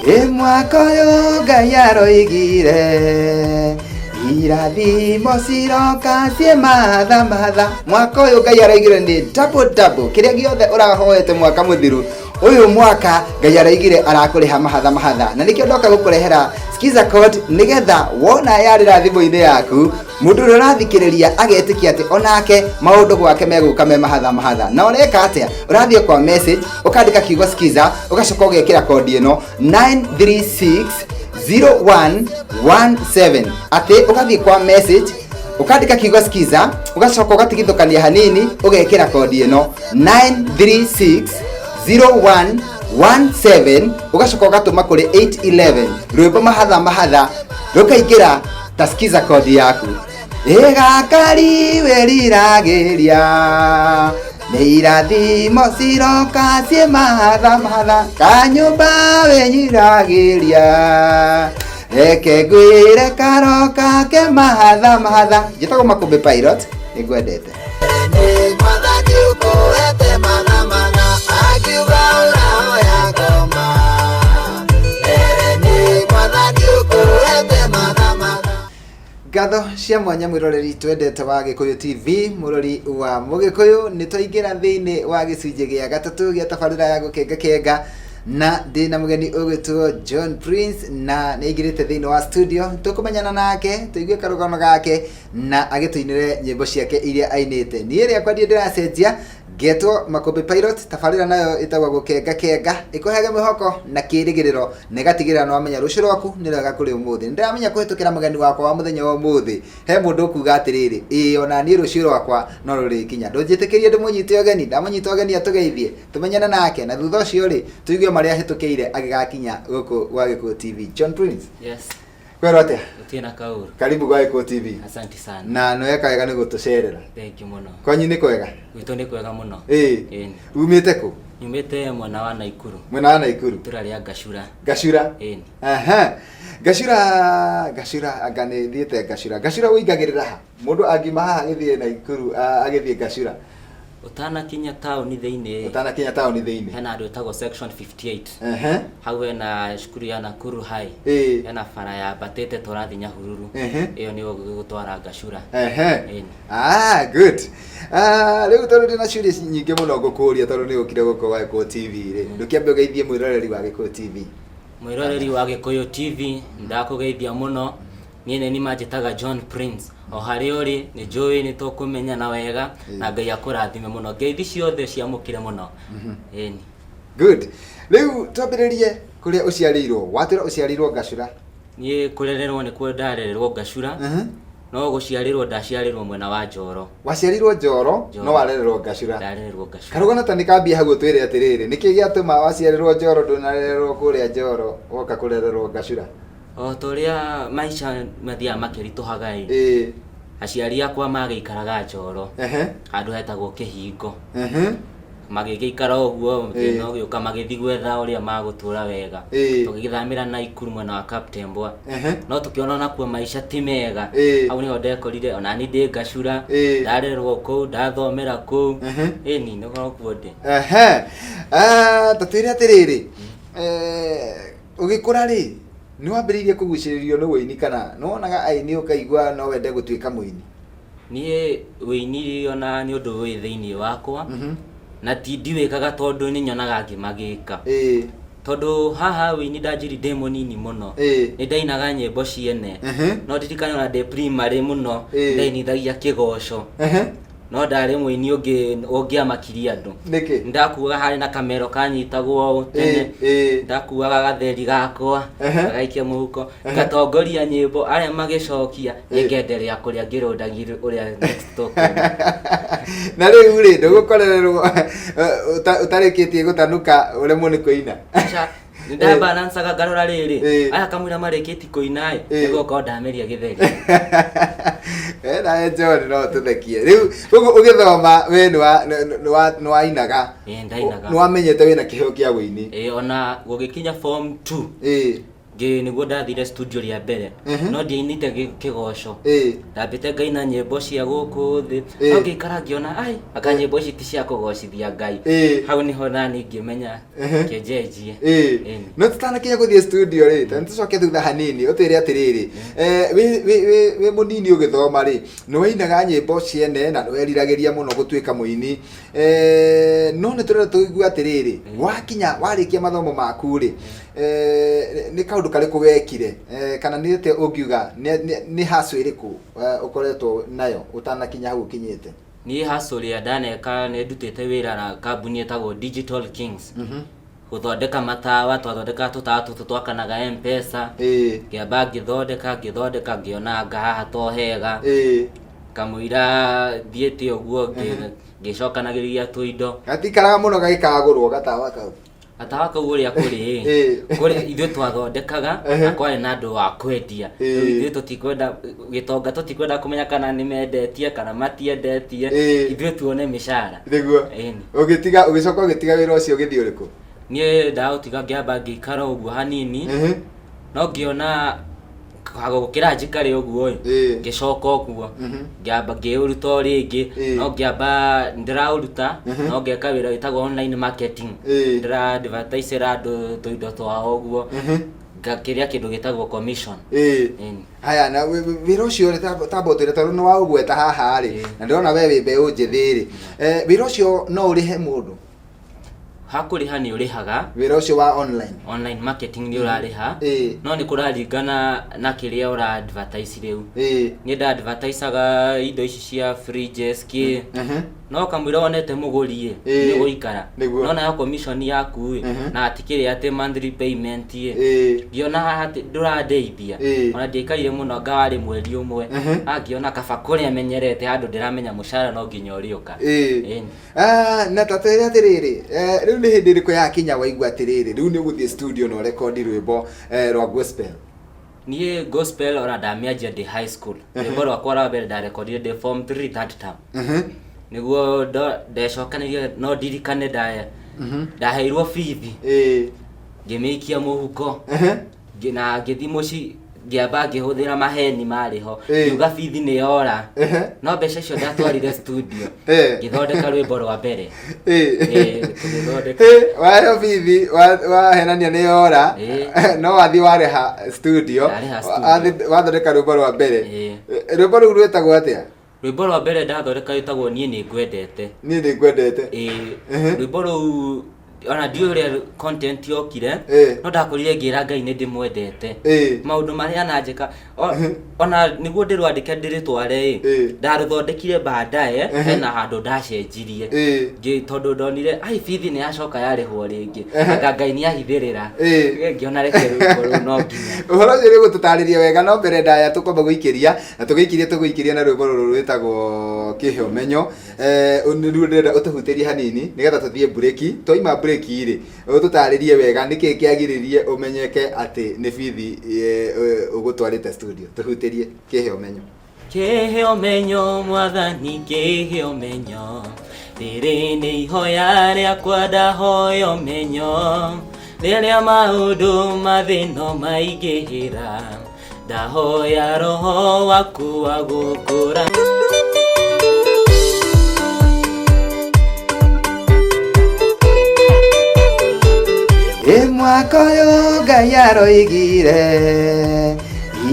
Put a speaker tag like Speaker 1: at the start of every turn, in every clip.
Speaker 1: Ĩ mwaka ũyũ Ngai aroigire irathimo ciroka ciĩ matha matha. Mwaka ũyũ Ngai aroigire nĩ double double, kĩrĩa gĩothe ũrahoete mwaka mũthiru, ũyũ mwaka Ngai aroigire arakũrĩha mahatha mahatha. Na nĩkĩo ndoka gũkũrehera Skiza code, nĩgetha wona yarĩra thimũ-inĩ yaku, mũndũ ũrĩa ũrathikĩrĩria agetĩkia atĩ onake maũndũ gwake megũka me mahatha mahatha. Na ũreka atĩa? Ũrathiĩ kwa message, ũkandĩka kiugo "skiza", ũgacoka ũgekĩra kodi ĩno 9360117, atĩ ũgathiĩ kwa message, ũkandĩka kiugo "skiza", ũgacoka ũgatigithũkania hanini, ũgekĩra kodi ĩno 9360117, ũgacoka ũgatũma kũrĩ 811. Rwĩmbo "Mahatha Mahatha" rũkaingĩra ta skiza kodi yaku. Ĩgakari wĩriragĩria nĩ irathimo ciroka ciĩ mahatha mahatha, kanyũmba wĩnyiragĩria, reke ngwĩre karoka ke mahatha mahatha. Njĩtagwo Makũmbĩ Pilot, nĩngwendete.
Speaker 2: Mwathani ũkũhete matha matha, akiuga ũrahoya ngoma. Mbere nĩ Mwathani ũkũhete matha matha.
Speaker 1: Ngatho cia mwanya, mwĩroreri twendete wa Gĩkũyũ TV, mũrori wa Mũgĩkũyũ. Nĩ twaingĩra thĩinĩ wa gĩcunjĩ gĩa gatatũ gĩa tabarĩra ya Gũkenga Kenga, na ndĩna mũgeni ũgwĩtwo John Prince, na nĩ aingĩrĩte thĩinĩ wa studio. Tũkũmenyana nake, tũigue karũgano gake na agĩtũinĩre nyĩmbo ciake iria ainĩte. Niĩ rĩakwa ndiĩ ndĩracenjia, ngetwo Makũmbĩ Pilot. Tabarĩra nayo ĩtagwo Gũkenga Kenga, ĩkũheage mwĩhoko na kĩrĩgĩrĩro na ĩgatigĩrĩra nĩ wamenya rũciũ rwaku nĩ rwega kũrĩ ũmũthĩ. Nĩ ndĩramenya kũhĩtũkĩra mũgeni wakwa wa mũthenya wa ũmũthĩ, he mũndũ ũkuga atĩrĩrĩ, "Ĩĩ, ona niĩ rũciũ rwakwa no rũrĩkinya." Ndũnjĩtĩkĩrie ndĩmũnyite ũgeni. Ndamũnyita ũgeni, atũgeithie, tũmenyane nake, na thutha ũcio rĩ, tũigue marĩa ahĩtũkĩire agĩgakinya gũkũ gwa Gĩkũyũ TV. John Prince.
Speaker 3: Yes.
Speaker 1: Kwĩrwo atĩa?
Speaker 3: Gũtirĩ na kaũru.
Speaker 1: Karibu gwa Gĩkũyũ TV.
Speaker 3: Asante sana.
Speaker 1: Na nĩ weka wega nĩ gũtũcerera.
Speaker 3: Thank you mũno.
Speaker 1: Kwanyu nĩ kwega?
Speaker 3: Gwitũ nĩ kwega mũno.
Speaker 1: Ĩĩ.
Speaker 3: Ĩĩ.
Speaker 1: Umĩte kũ?
Speaker 3: Nyumĩte mwena wa Naikuru.
Speaker 1: Mwena wa Naikuru?
Speaker 3: Itũra rĩa Ngacura.
Speaker 1: Ngacura?
Speaker 3: Ĩĩ.
Speaker 1: Aha. Ngacura, Ngacura, anga nĩ thiĩte Ngacura. Ngacura ũingagĩrĩra ha? Mũndũ angiuma haha agĩthiĩ Naikuru, agĩthiĩ Ngacura?
Speaker 3: Ũtanakinya taũni thĩinĩ.
Speaker 1: Ũtanakinya taũni thĩinĩ.
Speaker 3: Hena handũ ĩtagwo Section 58. Hau hena cukuru ya Nakuru High. Hena bara yambatĩte tũrathiĩ Nyahururu. Ĩyo nĩyo ĩgũgũtwara Ngacura. Ĩĩ.
Speaker 1: Ah, good. Ah, rĩu tondũ ndĩna ciũria nyingĩ mũno ngũkũria, tondũ nĩ ũkire gũkũ gwa Gĩkũyũ TV rĩ, ndũkĩambe ũgeithie mwĩroreri wa Gĩkũyũ TV.
Speaker 3: Mwĩroreri wa Gĩkũyũ TV, ndakũgeithia mũno. Niĩ nĩ manjĩtaga John Prince. O harĩa ũrĩ, nĩ njũĩ nĩ tũkũmenyana wega na Ngai akũrathime mũno. Ngeithi ciothe ciamũkĩre mũno. Ĩni.
Speaker 1: Good. Rĩu twambĩrĩrie kũrĩa ũciarĩirwo. Watwĩra ũciarĩirwo Ngacura.
Speaker 3: Niĩ kũrererwo nĩkuo ndarererwo Ngacura, no gũciarĩrwo ndaciarĩrwo mwena wa Njoro.
Speaker 1: Waciarirwo Njoro,
Speaker 3: Njoro.
Speaker 1: no warererwo Ngacura.
Speaker 3: Ndarererwo Ngacura.
Speaker 1: Karũgano ta nĩ kambie hau, ũtwĩre atĩrĩrĩ, nĩkĩ gĩatũma waciarĩrwo Njoro, ndũnarererwo kũrĩa Njoro, woka kũrererwo Ngacura?
Speaker 3: O ta ũrĩa maica mathiaga makĩritũhaga ĩ, aciari akwa magĩikaraga Njoro, handũ hetagwo Kĩhingo. Magĩgĩikara ũguo, thĩna ũgĩũka, magĩthiĩ gwetha ũrĩa magũtũra wega. Tũgĩgĩthamĩra Naikuru mwena wa Kaptembwa. No tũkĩona onakuo maica ti mega. Hau nĩho ndekorire ona niĩ ndĩ Ngacura, ndarererwo kũu, ndathomera kũu. Ĩni nĩho kuo ndĩ.
Speaker 1: Ehe. Ah, ta twĩre atĩrĩrĩ, ũgĩkũra rĩ, nĩ wambĩrĩirie kũgucĩrĩrio nĩ ũini, kana nĩ wonaga aini ũkaigua no wende gũtuĩka mũini?
Speaker 3: Niĩ wĩini ona nĩ ũndũ wĩ thĩinĩ wakwa, na ti ndiwĩkaga tondũ nĩ nyonaga angĩ magĩka. Tondũ haha wĩini ndanjiri ndĩ mũnini mũno. Nĩ ndainaga nyĩmbo ciene. No ndirikane ona ndĩ primary mũno, ndainithagia kĩgoco. No ndarĩ mũini ũngĩ ũngĩamakirie andũ.
Speaker 1: Nĩkĩ?
Speaker 3: Ndakuaga, harĩ na kamero kanyitagwo ũũ tene. Ndakuaga gatheri gakwa, ngagaikia mũhuko, ngatongoria nyĩmbo, arĩa magĩcokia, niĩ ngenderea kũrĩa ngĩrũndagia ũrĩa next tũkũina.
Speaker 1: Na rĩu rĩ, ndũgũkorererwo ũtarĩkĩtie gũtanuka ũremwo nĩ kũina?
Speaker 3: Aca, nĩ ndabalancaga, ngarora rĩrĩ, aya kamũira marĩkĩtie kũina ĩ, nĩguo korwo ndameria gĩtheri.
Speaker 1: Nawe John no tũthekie. Rĩu koguo ũgĩthoma we nĩ wainaga?
Speaker 3: Ĩĩ, ndainaga.
Speaker 1: Nĩ wamenyete wĩna kĩheo kĩa wĩini?
Speaker 3: Ĩĩ, ona gũgĩkinya form 2, Ngĩ nĩguo ndathire studio rĩa mbere. No ndiainĩte kĩgoco. Ndambĩte ngaina nyĩmbo cia gũkũ thĩ. No ngĩikara ngĩona ai, anga nyĩmbo ici ti cia kũgocithia Ngai. Hau nĩho nani ngĩmenya kĩnjenjie. Ĩni.
Speaker 1: No tũtanakinya gũthiĩ studio rĩ, ta nĩtũcoke thutha hanini ũtwĩre atĩrĩrĩ, wĩ mũnini ũgĩthoma rĩ, nĩ wainaga nyĩmbo ciene na nĩ weriragĩria mũno gũtuĩka mũini. No nĩ tũrenda tũigue atĩrĩrĩ, wakinya warĩkia mathomo maku rĩ, nĩ kaũndũ karĩkũ wekire, kana nĩ atĩa ũngiuga nĩ hustle ĩrĩkũ ũkoretwo nayo ũtanakinya hau ũkinyĩte?
Speaker 3: Niĩ hustle ĩrĩa ndaneka nĩ ndutĩte wĩra na kambuni ĩtagwo Digital Kings. Gũthondeka matawa, twathondekaga tũtawa tũtũ twakanaga M-Pesa. Ngĩamba ngĩthondeka ngĩthondeka ngĩona anga haha to hega. Kamũira thiĩte ũguo ngĩcokanagĩrĩria tũindo.
Speaker 1: Gatikaraga mũno gagĩkagũrwo gatawa kau.
Speaker 3: Gatawa kau ũrĩa kũrĩ, kũrĩ ithuĩ twathondekaga na kwarĩ na andũ a kwendia. Rĩu ithuĩ tũtikwenda gĩtonga tũtikwenda kũmenya kana nĩ mendetie kana matiendetie, ithuĩ tuone mĩcara.
Speaker 1: Nĩguo.
Speaker 3: Ĩni.
Speaker 1: Ũgĩtiga ũgĩcoka ũgĩtiga wĩra ũcio ũgĩthiĩ ũrĩkũ?
Speaker 3: Niĩ ndaũtiga ngĩamba ngĩikara ũguo hanini, no ngĩona gũkĩra njikare ũguo ĩ, ngĩcoka ũguo, ngĩamba ngĩũruta o rĩngĩ, no ngĩamba ndĩraũruta, no ngeka wĩra wĩtagwo online marketing, ndĩra advertise ĩra andũ tũindo twao ũguo, ngakĩrĩa kĩndũ gĩtagwo commission. Ĩni.
Speaker 1: Haya, na wĩra ũcio rĩ, tamba ũtwĩre tondũ nĩ waũgweta haha rĩ, na ndĩrona we wĩ mbeũ njĩthĩ rĩ, wĩra ũcio no ũrĩhe mũndũ?
Speaker 3: Hakũrĩha nĩ ũrĩhaga.
Speaker 1: Wĩra ũcio wa online.
Speaker 3: Online marketing nĩ ũrarĩha. No nĩ kũraringana na kĩrĩa ũra advertise rĩu. Niĩ nda advertisaga indo ici cia fridges kĩ. No kamũira wonete mũgũri ĩ, nĩ ũgũikara.
Speaker 1: Nĩguo.
Speaker 3: No nayo commission yaku ĩ, na hatikĩrĩ atĩ monthly payment ĩ. Ngĩona haha atĩ ndũrandeithia. Ona ndiaikarire mũno anga warĩ mweri ũmwe. Ah, ngĩona kaba kũrĩa menyerete handũ ndĩramenya mũcara no nginya ũrĩũka. Ĩni.
Speaker 1: Ah, na ta twĩre atĩrĩrĩ, rĩu nĩ hĩndĩ ĩrĩkũ yakinya waigua atĩrĩrĩ, rĩu nĩ ũgũthiĩ studio na ũrekondi rwĩmbo rwa gospel?
Speaker 3: Niĩ gospel ona ndamĩanjia ndĩ high school. Rwĩmbo rwakwa rwa mbere ndarekondire ndĩ form 3 third term. Nĩguo ndecokanĩria no ndirikane ndaheirwo bithi. Ngĩmĩikia mũhuko. Na ngĩthiĩ mũciĩ ngĩamba ngĩhũthĩra maheni marĩ ho. Ngiuga bithi nĩ yora. No mbeca icio ndatwarire studio. Ngĩthondeka rwĩmbo rwa mbere. Tũgĩthondeka.
Speaker 1: Waheo bithi, wahenania nĩ yora. No wathiĩ warĩha studio.
Speaker 3: Ndarĩha studio.
Speaker 1: Wathondeka rwĩmbo rwa mbere. Rwĩmbo rũu rwĩtagwo atĩa?
Speaker 3: Rwĩmbo rwa mbere ndathondeka rwĩtagwo Niĩ nĩ ngwendete.
Speaker 1: Niĩ nĩ ngwendete.
Speaker 3: Rwĩmbo rũu ona ndiũĩ ũrĩa content yokire, no ndakorire ngĩra Ngai nĩ ndĩmwendete. Maũndũ marĩa ananjĩka, ona nĩguo ndĩrwandĩke ndĩrĩtware ĩ, ndarũthondekire baadaye, hena handũ ndacenjirie. Tondũ ndonire, ai, bithi nĩ yacoka yarĩhwo rĩngĩ. Anga Ngai nĩ ahithĩrĩra. Ngĩona reke rwĩmbo rũu no nginya.
Speaker 1: Ũhoro ũcio nĩ ũgũtũtarĩria wega, no mbere ndaya tũkwamba gũikĩria, na tũgĩikĩria tũgũikĩria na rwĩmbo rũrũ rwĩtagwo Kĩhe Ũmenyo. Nĩruo ndĩrenda ũtũhutĩrie hanini nĩgetha tũthiĩ mburĩki. Twaima mburĩki rĩ, ũtũtarĩrie wega nĩkĩ kĩagiririe ũmenyeke atĩ nĩ bithi ũgũtwarĩte studio. Tũhutĩrie Kĩhe Ũmenyo.
Speaker 3: Kĩhe ũmenyo Mwathani, kĩhe ũmenyo, rĩrĩ nĩ ihoya rĩakwa ndahoya ũmenyo, rĩrĩa maũndũ mathĩno maingĩhĩra, ndahoya roho waku wa gũkũra.
Speaker 1: Ĩ mwaka ũyũ Ngai aroigire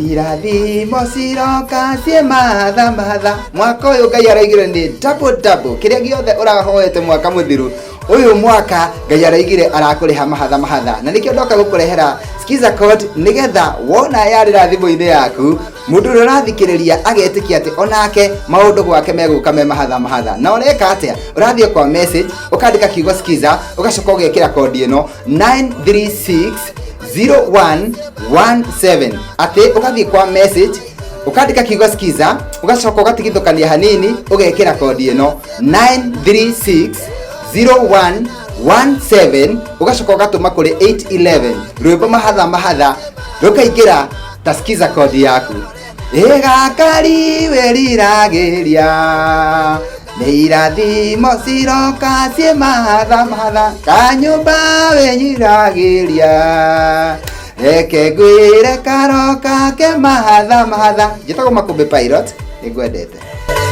Speaker 1: irathimo ciroka ciĩ matha matha. Mwaka ũyũ Ngai aroigire nĩ double double, kĩrĩa gĩothe ũrahoete mwaka mũthiru, ũyũ mwaka Ngai aroigire arakũrĩha mahatha mahatha. Na nĩkĩo ndoka gũkũrehera Skiza code, nĩgetha wona yarĩra thimũ-inĩ yaku, mũndũ ũrĩa ũrathikĩrĩria agetĩkia atĩ onake maũndũ gwake megũka me mahatha mahatha. Na ũreka atĩa? Ũrathiĩ kwa message, ũkandĩka kiugo Skiza, ũgacoka ũgekĩra kodi ĩno 9360117, atĩ ũgathiĩ kwa message ũkandĩka kiugo Skiza, ũgacoka ũgatigithũkania hanini ũgekĩra kodi ĩno 9360117, ũgacoka ũgatũma kũrĩ 811, rwĩmbo mahatha mahatha rũkaingĩra ta Skiza kodi yaku. Ĩgakari wĩriragĩria nĩ irathimo ciroka ciĩ mahatha mahatha, kanyũmba wĩnyiragĩria Reke ngwĩre karoka ke mahatha mahatha. Njĩtagwo Makũmbĩ Pilot, nĩngwendete.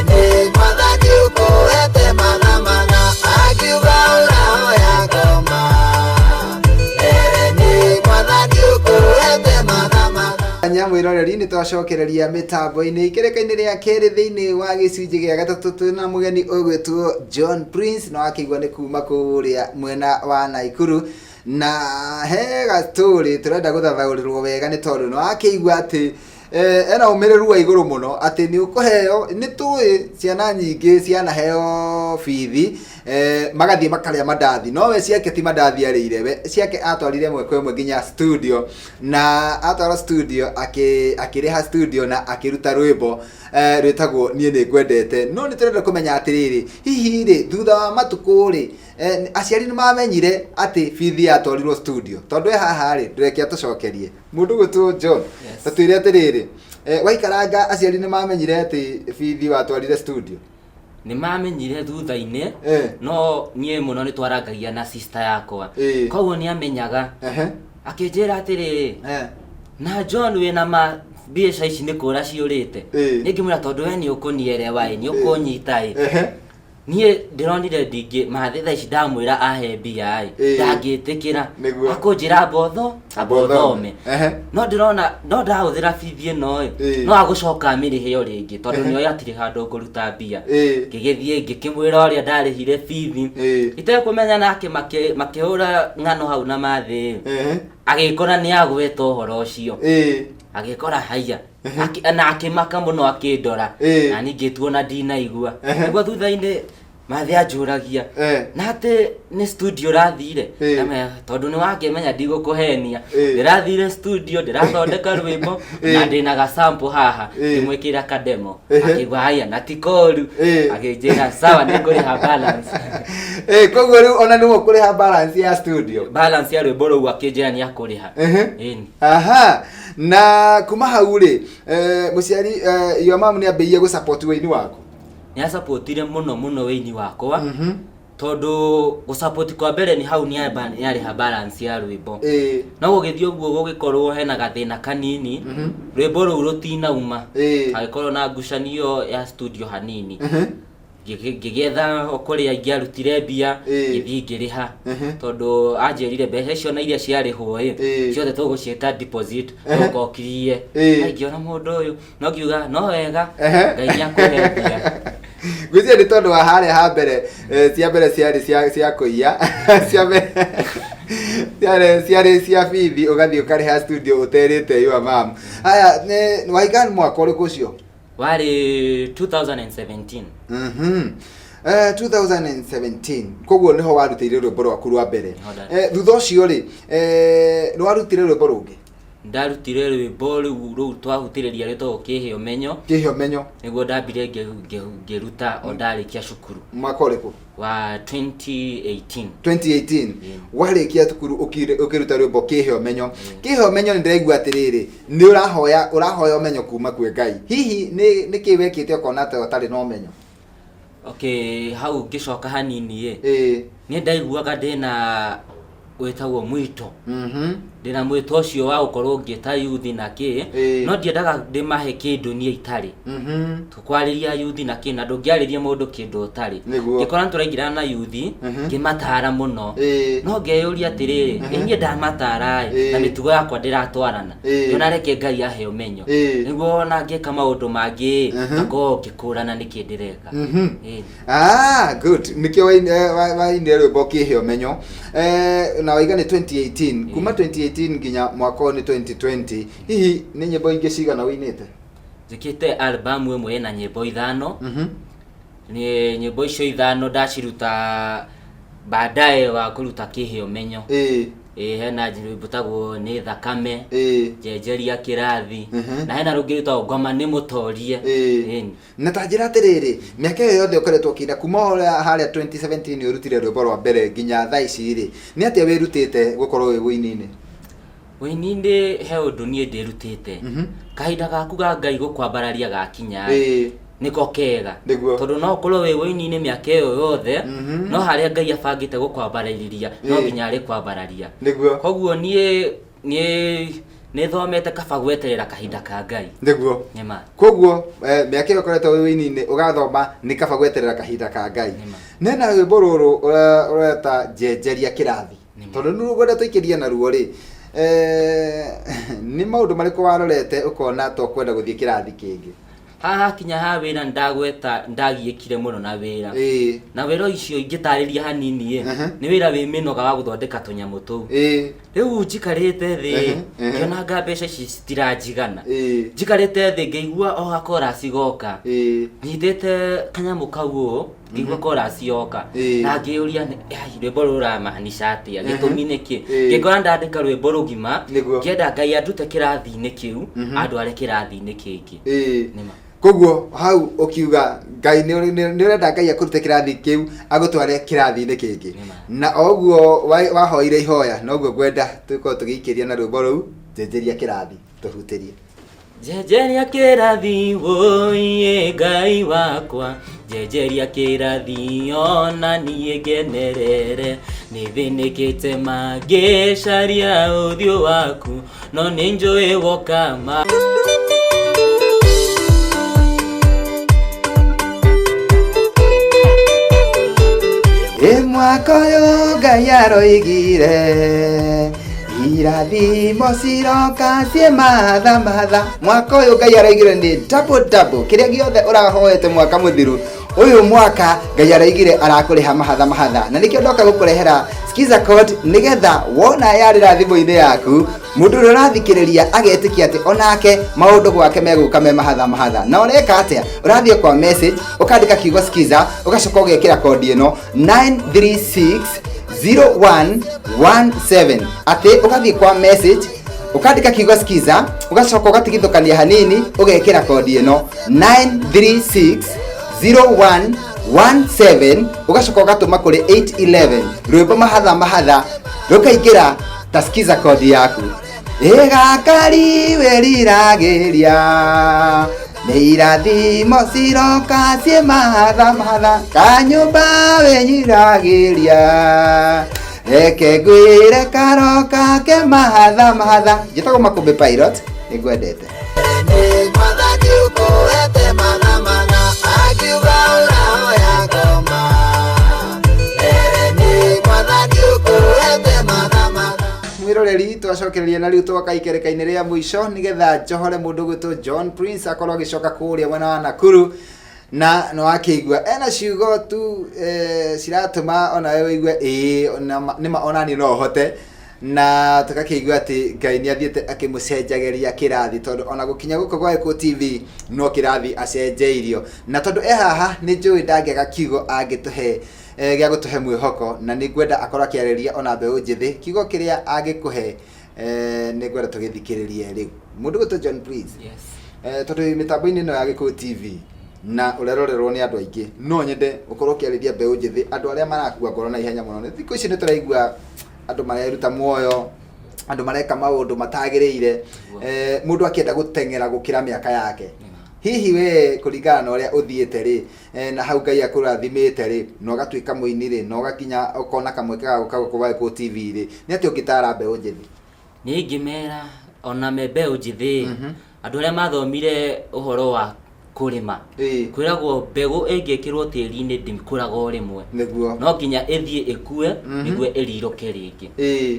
Speaker 2: Nĩ mwathani ũkũhete mana mana akiuga ũrahoya ngoma. Mbere nĩ mwathani ũkũhete mana mana.
Speaker 1: Nyamwĩroreri nĩ twacokereria mĩtambo-inĩ ikereka-inĩ rĩa kerĩ thĩinĩ wa gĩcunjĩ gĩa gatatũ twĩna mũgeni ũgwĩtwo John Prince na wakĩigua nĩ kuma kũrĩa mwena wa Naikuru na he gatũrĩ tũrenda gũthathaũrĩrwo wega nĩ tondũ nĩ wakĩigua atĩ ena ũmĩrĩru wa igũrũ mũno atĩ nĩ ũkũheo nĩ tũĩ ciana nyingĩ cianaheo bithi magathiĩ makarĩa mandathi no we ciake ti mandathi arĩire we ciake atwarire ĩmwe kwa ĩmwe nginya studio na atwara studio akĩrĩha studio na akĩruta rwĩmbo rwĩtagwo niĩ nĩ ngwendete no nĩ tũrenda kũmenya atĩrĩrĩ hihi rĩ thutha wa matukũ rĩ aciari nĩ mamenyire atĩ bithi yatwarirwo studio tondũ e haha rĩ ndũreke atũcokerie mũndũ gwĩtwo John.
Speaker 3: Yes.
Speaker 1: Tatwĩre atĩrĩrĩ waikaranga aciari nĩ mamenyire atĩ bithi watwarire studio?
Speaker 3: Nĩ mamenyire thutha-inĩ. No niĩ mũno nĩ twarangagia na sister yakwa. Koguo nĩ amenyaga. Akĩnjĩra atĩrĩrĩ, na John wĩna ma mbeca ici nĩ kũra ciũrĩte. Niĩ ngĩmwĩra tondũ we nĩ ũkũnierewa ĩ, nĩ ũkũnyita ĩ. Niĩ ndĩronire ndingĩ mathĩ thaa ici ndamwĩra ahe mbia ĩ, ndangĩtĩkĩra. Akũnjĩra amba ũthome. No ndĩrona no ndahũthĩra bithi ĩno ĩ, no agũcoka amĩrĩhe o rĩngĩ tondũ nĩoĩ hatirĩ handũ ngũruta mbia. Ngĩgĩthiĩ ngĩkĩmwĩra ũrĩa ndarĩhire bithi. Itekũmenya nake makĩhũra ng'ano hau na mathĩ ĩ. Agĩkora nĩ agweta ũhoro ũcio. Agĩkora haiya. Na akĩmaka mũno akĩndora. Na niĩ ngĩtuona ndinaigua. Nĩguo thutha-inĩ mathĩ anjũragia. Na atĩ nĩ studio ũrathire? Ndamwĩra, tondũ nĩ wakĩmenya ndigũkũhenia. Ndĩrathire studio, ndĩrathondeka rwĩmbo, na ndĩna ga sample haha. Ngĩmwĩkĩra ka demo. Akĩigua haya, na ti koru. Akĩnjĩra, sawa, nĩngũrĩha balance.
Speaker 1: Koguo rĩu ona nĩwe ũkũrĩha balance ya studio?
Speaker 3: Balance ya rwĩmbo rũu akĩnjĩra nĩ akũrĩha. Ĩni.
Speaker 1: Aha. Na kuma hau rĩ, mũciari, your mom nĩ ambĩrĩirie gũ support wĩini waku?
Speaker 3: Nĩ asupportire mũno mũno wĩini wakwa. Tondũ gũ support kwa mbere nĩ hau nĩ arĩha balance ya rwĩmbo. No gũgĩthiĩ ũguo gũgĩkorwo hena gathĩna kanini, rwĩmbo rũu rũtinauma. Hagĩkorwo na ngucanio ya studio hanini. Ngĩgĩetha o kũrĩa ingĩarutire mbia, ngĩthiĩ ngĩrĩha. Tondũ anjĩrire mbeca icio na iria ciarĩhwo ĩ, ciothe tũgũciĩta deposit, ũka ũkirie. Na ngĩona mũndũ ũyũ, no ngiuga no wega, Ngai nĩ akũhe mbia.
Speaker 1: Ngwĩciria nĩ tondũ wa harĩa ha mbere, cia mbere ciarĩ cia kũiya. Cia mbere ciarĩ cia bithi, ũgathiĩ ũkarĩha studio ũterĩte your mom. Haya, nĩ waiga mwaka ũrĩkũ ũcio?
Speaker 3: Warĩ 2017.
Speaker 1: 2017. Koguo nĩho warutĩire rwĩmbo rwaku rwa mbere.
Speaker 3: Nĩho ndarutire.
Speaker 1: Thutha ũcio rĩ, nĩ warutire rwĩmbo rũngĩ?
Speaker 3: Ndarutire rwĩmbo rũu twahutĩrĩria rwĩtagwo Kĩhe Ũmenyo.
Speaker 1: Kĩhe Ũmenyo.
Speaker 3: Nĩguo ndambire ngĩruta o ndarĩkia cukuru.
Speaker 1: Mwaka ũrĩkũ?
Speaker 3: Wa 2018.
Speaker 1: 2018. Warĩkia cukuru ũkĩruta rwĩmbo Kĩhe Ũmenyo. Kĩhe Ũmenyo nĩ ndĩraigua atĩrĩrĩ, nĩ ũrahoya ũmenyo kuma kwĩ Ngai. Hihi nĩ kĩ wekĩte ũkona ta ũtarĩ na ũmenyo?
Speaker 3: Okay, hau ngĩcoka hanini ĩ. Niĩ ndaiguaga ndĩna wĩtagwo mwĩto. Ndĩna mwĩto ũcio wa gũkorwo ngĩta youth na kĩ, no ndiendaga ndĩmahe kĩndũ niĩ itarĩ. Tũkwarĩria youth na kĩ, na ndũngĩarĩria mũndũ kĩndũ ũtarĩ. Ngĩkora nĩtũraingĩrana na youth, ngĩmatara mũno. No ngeyũria atĩrĩrĩ, ĩ niĩ ndamatara ĩ, na mĩtugo yakwa ndĩratwarana. Ngĩona reke Ngai ahe ũmenyo. Nĩguo ona ngĩka maũndũ mangĩ ĩ, ngakorwo ngĩkũrana nĩkĩ ndĩreka.
Speaker 1: Good. Nĩkĩo wainire rwĩmbo Kĩhe Ũmenyo. Na waiga nĩ 2018. Kuma 2018 nginya mwaka ũyũ nĩ 2020. Hihi nĩ nyĩmbo ingĩ cigana ũinĩte?
Speaker 3: Njĩkĩte album ĩmwe ĩna nyĩmbo ithano. Nĩ nyĩmbo icio ithano ndaciruta baadaye wa kũruta Kĩhe Ũmenyo. Hena rwĩmbo tagwo Nĩ Thakame, Njenjeria Kĩrathi, na hena rũngĩ rwĩtagwo Ngoma Nĩ Mũtorie.
Speaker 1: Na ta njĩra atĩrĩrĩ, mĩaka ĩyo yothe ũkoretwo ũkĩina kuma ũrĩa harĩa 2017 ũrutire rwĩmbo rwa mbere nginya thaa ici rĩ, nĩ atĩa wĩrutĩte gũkorwo wĩ wũini-inĩ?
Speaker 3: Wũini-inĩ he ũndũ niĩ ndĩrutĩte. Kahinda gaku ga Ngai gũkwambararia gakinya rĩ, nĩko kega. Tondũ no ũkorwo wĩ wũini-inĩ mĩaka ĩyo yothe, no harĩa Ngai abangĩte gũkwambarĩria, no nginya arĩkwambararia. Koguo niĩ Niĩ nĩ thomete kaba gweterera kahinda ka Ngai.
Speaker 1: Nĩguo.
Speaker 3: Nĩma.
Speaker 1: Koguo mĩaka ĩyo ũkoretwo wĩ wĩini-inĩ ũgathoma nĩ kaba gweterera kahinda ka Ngai.
Speaker 3: Nĩma.
Speaker 1: Nena rwĩmbo rũrũ ũreta njenjeria kĩrathi.
Speaker 3: Nĩma.
Speaker 1: Tondũ nĩ rũkwenda tũikĩrie naruo rĩ, nĩ maũndũ marĩkũ warorete ũkona to kwenda gũthiĩ kĩrathi kĩngĩ?
Speaker 3: Haha kinya ha wĩra nĩndagweta ndagiĩkire mũno na wĩra. Na wĩra ũcio ingĩtarĩria hanini ĩ, nĩ wĩra wĩ mĩnoga wa gũthondeka tũnyamũ tũu. Rĩu njikarĩte thĩ ngĩonanga mbeca ici citiranjigana. Njikarĩte thĩ ngĩigua o gakorasi goka. Nyitĩte kanyamũ kau ũũ ngĩigua korasi yoka. Na ngĩyũria ai rwĩmbo rũrũ rũramaanisha atĩa, gĩtũmi nĩkĩ? Ngĩkora ndandĩka rwĩmbo rũgima ngĩenda Ngai andute kĩrathi-inĩ kĩu andware kĩrathi-inĩ kĩngĩ. Nĩma.
Speaker 1: Koguo hau ũkiuga Ngai nĩ ũrenda Ngai akũrute kĩrathi kĩu agũtware kĩrathi-inĩ kĩngĩ.
Speaker 3: Nĩma.
Speaker 1: Na o ũguo wahoire ihoya noguo ngwenda tũkorwo tũgĩikĩria na rwĩmbo rũu njenjeria kĩrathi tũhutĩrie.
Speaker 3: Njenjeria kĩrathi wũiĩ Ngai wakwa, njenjeria kĩrathi ona niĩ ngenerere, nĩthĩnĩkĩte ma ngĩcaria ũthiũ waku, no nĩ njũĩ woka ma.
Speaker 1: Ĩ mwaka ũyũ Ngai aroigire irathimo ciroka ciĩ matha matha. Mwaka ũyũ Ngai aroigire nĩ double double, kĩrĩa gĩothe ũrahoete mwaka mũthiru ũyũ mwaka Ngai aroigire arakũrĩha mahatha mahatha, na nĩkĩo ndoka gũkũrehera Skiza code nĩgetha wona yarĩra thimũ-inĩ yaku mũndũ ũrĩa ũrathikĩrĩria agetĩkia atĩ onake maũndũ gwake megũka me mahatha mahatha. Na ũreka atĩa? Ũrathiĩ kwa message ũkandĩka kiugo Skiza ũgacoka ũgekĩra kodi ĩno 9360117, atĩ ũgathiĩ kwa message ũkandĩka kiugo Skiza ũgacoka ũgatigithũkania hanini ũgekĩra kodi ĩno 9360117 ũgacoka ũgatũma kũrĩ 811 rwĩmbo mahatha mahatha rũkaingĩra ta Skiza kodi yaku. Ĩgakari wĩriragĩria nĩ irathimo ciroka ciĩ mahatha mahatha, kanyũmba wĩnyiragĩria reke ngwĩre karoka ke mahatha mahatha. Njĩtagwo Makũmbĩ Pilot, nĩngwendete.
Speaker 2: Mwathani ũkũhete mana mana, akiuga ũrahoya ngoma. Nĩ Mwathani ũkũhete mana mana.
Speaker 1: Mwiroreri twacokereria na riu twoka ikereka-inĩ rĩa mũico nĩgetha njohore mũndũ gwĩtwo John Prince akorwo agĩcoka kũrĩa mwena wa Nakuru, na nĩ wakĩigua ena ciugo tu ciratũma onawe ũigue ĩĩ nĩma onaniĩ no hote, na tũgakĩigua atĩ Ngai nĩ athiĩte akĩmũcenjagĩria kĩrathi, tondũ ona gũkinya gũkũ gwa Gĩkũyũ TV no kĩrathi acenjeirio, na tondũ e haha nĩ njũĩ ndangĩaga kiugo angĩtũhe gĩa gũtũhe mwĩhoko, na nĩ ngwenda akorwo akĩarĩria ona mbeũ njĩthĩ kiugo kĩrĩa angĩkũhe, nĩ ngwenda tũgĩthikĩrĩrie rĩu. Mũndũ gwĩtwo John Prince.
Speaker 3: Yes.
Speaker 1: Tondũ wĩ mĩtambo-inĩ ĩno ya Gĩkũyũ TV na ũrerorerwo nĩ andũ aingĩ, no nyende ũkorwo ũkĩarĩria mbeũ njĩthĩ, andũ arĩa marakua ngoro na ihenya mũno. Thikũ ici nĩ tũraigua andũ mareruta muoyo, andũ mareka maũndũ matagĩrĩire, mũndũ akĩenda gũteng'era gũkĩra mĩaka yake. Hihi we kũringana na ũrĩa ũthiĩte rĩ, na hau Ngai akũrathimĩte rĩ, na ũgatuĩka mũini rĩ, na ũgakinya ũkona kamweke ga gũka gũkũ gwa Gĩkũyũ TV rĩ, nĩ atĩa ũngĩtara mbeũ njĩthĩ?
Speaker 3: Niĩ ingĩmera ona me mbeũ njĩthĩ, andũ arĩa mathomire ũhoro wa kũrĩma, kwĩragwo mbegũ ĩngĩkĩrwo tĩri-inĩ ndĩkũraga o rĩmwe. No nginya ĩthiĩ ĩkue nĩguo ĩrirũke rĩngĩ.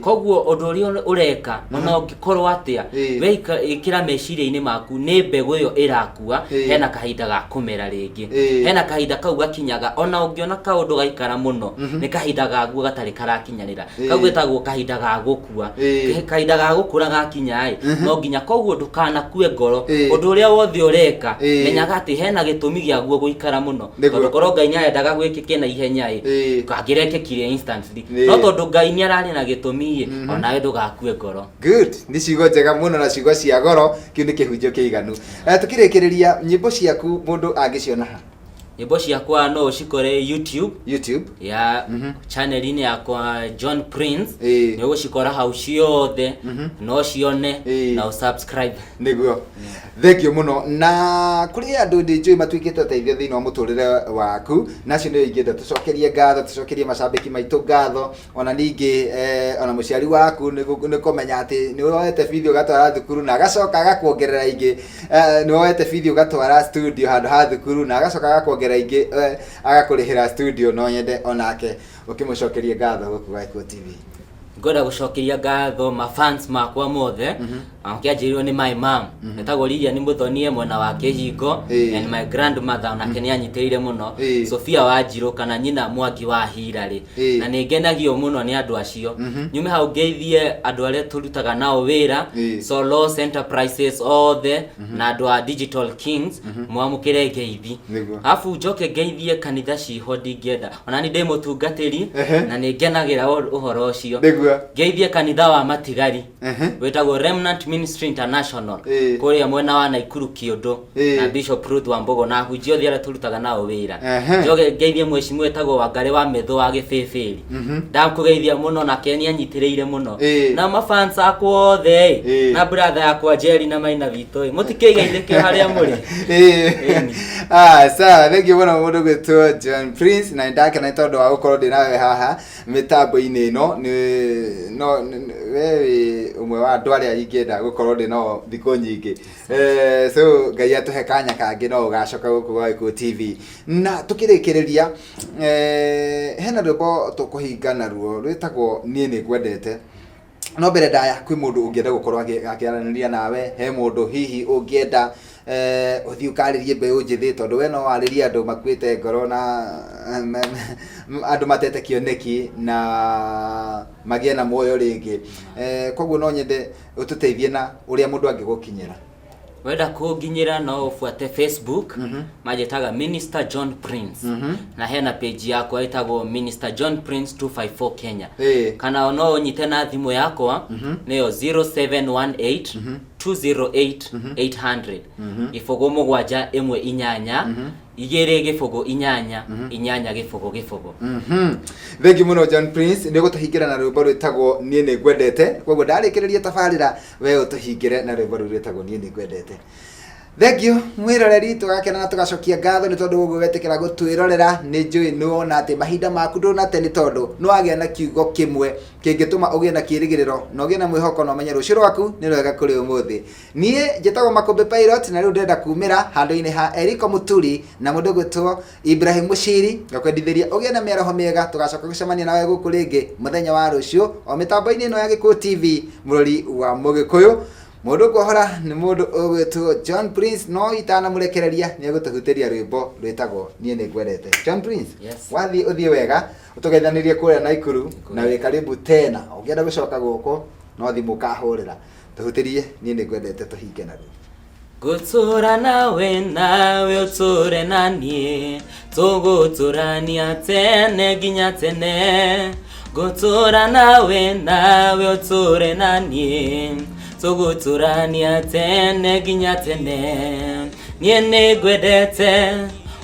Speaker 3: Koguo ũndũ ũrĩa ũreka ona ũngĩkorwo atĩa, we ĩkĩra meciria-inĩ maku nĩ mbegũ ĩyo ĩrakua, hena kahinda ga kũmera rĩngĩ. Hena kahinda kau gakinyaga ona ũngĩona kaũndũ gaikara mũno, nĩ kahinda gaguo gatarĩ karakinyanĩra. Kau getagwo kahinda ga gũkua. Kahinda ga gũkũra gakinya ĩ, no nginya. Koguo ndũkanakue ngoro. Ũndũ ũrĩa wothe ũreka, menyaga atĩ hena gĩtũmi gĩaguo gũikara mũno. Tondũ korwo Ngai nĩarendaga gwĩkĩke na ihenya ĩ, kangĩrekĩkire instantly. No tondũ Ngai nĩararĩ na gĩtũmi ĩ, onawe ndũgakue ngoro.
Speaker 1: Good, nĩ ciugo njega mũno na ciugo cia goro, kĩu nĩ kĩhunjio kĩiganu. Tukĩrĩkĩrĩria, nyĩmbo ciaku mũndũ angĩciona ha?
Speaker 3: Nyĩmbo ciakwa no ũcikore YouTube.
Speaker 1: YouTube.
Speaker 3: Ya channel-inĩ yakwa John Prince.
Speaker 1: Ĩĩ.
Speaker 3: Nĩ ũgũcikora hau ciothe, no cione na ũsubscribe.
Speaker 1: Nĩguo, thengio mũno. Na kũrĩ andũ ndĩ njũĩ matuĩkĩte ũteithio thĩinĩ wa mũtũrĩre waku, na acio nĩo ingĩenda tũcokerie ngatho, tũcokerie macambĩki maitũ ngatho, ona ningĩ ona mũciari waku nĩ kũmenya atĩ nĩ woete bithi ũgatwara thukuru na agacoka agakuongerera ingĩ, nĩ woete bithi ũgatwara studio handũ ha thukuru na agacoka agakuongerera ingĩ, agakũrĩhĩra studio. No nyende onake ũkĩmũcokerie ngatho gũkũ gwa Gĩkũyũ TV.
Speaker 3: Ngwenda gũcokeria ngatho mafans makwa mothe, kĩanjĩrĩirwo nĩ my mom etagwo Lilian Mũthonie mwena wa Kĩhingo, and my grandmother onake nĩ anyitĩrĩire mũno, Sofia Wanjirũ kana nyina Mwangi wa Hirarĩ. Na nĩ ngenagio mũno nĩ andũ acio. Nyume hau ngeithie andũ arĩa tũrutaga nao wĩra, Solos Enterprises othe na andũ a Digital Kings, mwamũkĩre ngeithi. Arabu njoke ngeithie kanitha ciho, ndingĩenda ona ni ndĩ mũtungatĩri na nĩ ngenagĩra ũhoro ũcio. Ngeithie kanitha wa Matigari wĩtagwo Remnant Ministry International kũrĩa mwena wa Naikuru Kĩũndũ, na Bishop Ruth Wambogo na ahunjia othe arĩa tũrutaga nao wĩra. Njoke ngeithie mheshimiwa wĩtagwo Wangarĩ wa Metho wa Gĩbĩbĩri, ndakũgeithia mũno, nake nĩ anyitĩrĩire mũno, na mafans akwa othe, na brother yakwa Jerry na Maina witũ, mũtikĩgeithĩke harĩa mũrĩ. Ĩni.
Speaker 1: Ah, sawa, thengiũ mũno mũndũ gwĩtwo John Prince, na nĩndakena nĩ tondũ wa gũkorwo ndĩ nawe haha mĩtambo-inĩ ĩno. Nĩ no we wĩ ũmwe wa andũ arĩa ingĩenda gũkorwo ndĩ nao thikũ nyingĩ. So Ngai atũhe kanya kangĩ no ũgacoka gũkũ gwa Gĩkũyũ TV. Na tũkĩrĩkĩrĩria, hena rwĩmbo tũkũhinga naruo rwĩtagwo Niĩ Nĩ Ngwendete. No mbere ndaya, kwĩ mũndũ ũngĩenda gũkorwo akĩaranĩria nawe, he mũndũ hihi ũngĩenda ũthiĩ ũkarĩrie mbeũ njĩthĩ, tondũ we no warĩrie andũ makuĩte ngoro na andũ matete kĩoneki na magĩe na muoyo rĩngĩ. Koguo no nyende ũtũteithie na ũrĩa mũndũ angĩgũkinyĩra.
Speaker 3: Wenda kũnginyĩra no ũbuate Facebook, manjĩtaga Minister John Prince, na hena page yakwa ĩtagwo Minister John Prince 254 Kenya. Kana no ũnyite na thimũ yakwa, nĩyo 0718 208 800, 0 7 1 8 2 0 8 8 0 0.
Speaker 1: Thengiũ mũno John Prince, nĩ ũgũtũhingĩra na rwĩmbo rwĩtagwo Niĩ Nĩ Ngwendete. Koguo ndarĩkĩrĩria tabarĩra, we ũtũhingĩre na rwĩmbo rũu rwĩtagwo Niĩ Nĩ Ngwendete. Thengio mwĩroreri, tũgakena na tũgacokia ngatho nĩ tondũ ũguo wetĩkĩra gũtwĩrorera. Nĩ njũĩ nĩ wona atĩ mahinda maku ndũnate, nĩ tondũ nĩ wagĩa na kiugo kĩmwe kĩngĩtũma ũgĩe na kĩĩrĩgĩrĩro na ũgĩe na mwĩhoko na ũmenye rũciũ rwaku nĩ rwega kũrĩ ũmũthĩ. Niĩ njĩtagwo Makũmbĩ Pilot, na rĩu ndĩrenda kumĩra handũ-inĩ ha Eriko Mũturi na mũndũ gwĩtwo Ibrahim Mũciri, ngakwendithĩria ũgĩe na mĩaraho mĩega. Tũgacoka gũcemania nawe gũkũ rĩngĩ mũthenya wa rũciũ o mĩtambo-inĩ ĩno ya Gĩkũyũ TV, mũrori wa Mũgĩkũyũ. Mũndũ kuohora nĩ mũndũ ũgwĩtwo John Prince, no itanamũrekereria nĩ egũtũhutĩria rwĩmbo rwĩtagwo Niĩ Nĩ Ngwendete. John Prince,
Speaker 3: Yes.
Speaker 1: wathiĩ ũthiĩ wega, ũtũgeithanĩrie kũrĩa Naikuru, na wĩ karibu tena. Ũngĩenda gũcoka gũkũ no thimũ ũkahũrĩra. Tũhutĩrie Niĩ Nĩ Ngwendete tũhinge naruo.
Speaker 3: Gũtũra nawe, nawe ũtũre na niĩ, tũgũtũrania tene nginya tene. Gũtũra nawe, nawe ũtũre na niĩ, tũgũtũrania tene nginya tene. Niĩ nĩ ngwendete,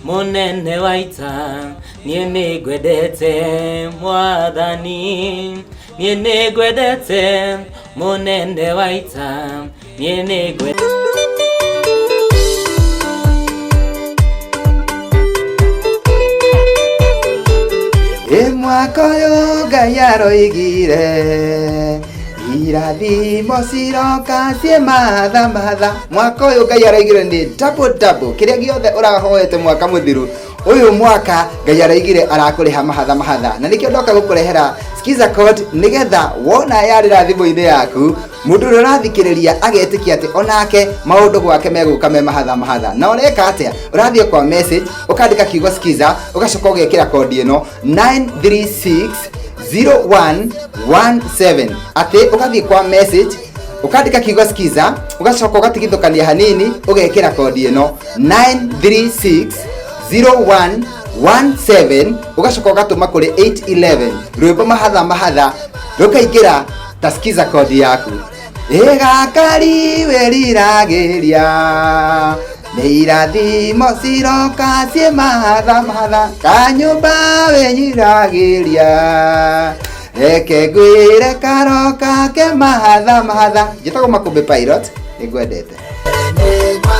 Speaker 3: mũnene wa ita, niĩ nĩ ngwendete mwathani, niĩ nĩ ngwendete, mũnene wa ita, niĩ nĩ ngwendete.
Speaker 1: Ĩ mwaka ũyũ Ngai aroigire irathimo ciroka ciĩ matha matha. Mwaka ũyũ Ngai aroigire nĩ double double, kĩrĩa gĩothe ũrahoete mwaka mũthiru, ũyũ mwaka Ngai araigire arakũrĩha mahatha mahatha. Na nĩkĩo ndoka gũkũrehera Skiza code, nĩgetha wona yarĩra thimũ-inĩ yaku, mũndũ ũrĩa ũrathikĩrĩria agetĩkia atĩ onake maũndũ gwake megũka me mahatha mahatha. Na ũreka atĩa? Ũrathiĩ kwa message, ũkandĩka kiugo skiza, ũgacoka ũgekĩra kodi ĩno 936 0117, atĩ ũgathiĩ kwa message, ũkandĩka kiugo skiza, ũgacoka ũgatigithũkania hanini, ũgekĩra kodi ĩno 936 0117, ũgacoka ũgatũma kũrĩ 811. Rwĩmbo mahatha mahatha rũkaingĩra ta skiza kodi yaku. Ĩgakari wĩriragĩria nĩ irathimo ciroka ciĩ matha matha kanyũmba wĩnyiragĩria reke ngwĩre karoka ke matha matha. Njĩtagwo Makũmbĩ Pilot, nĩngwendete.
Speaker 2: Nĩ.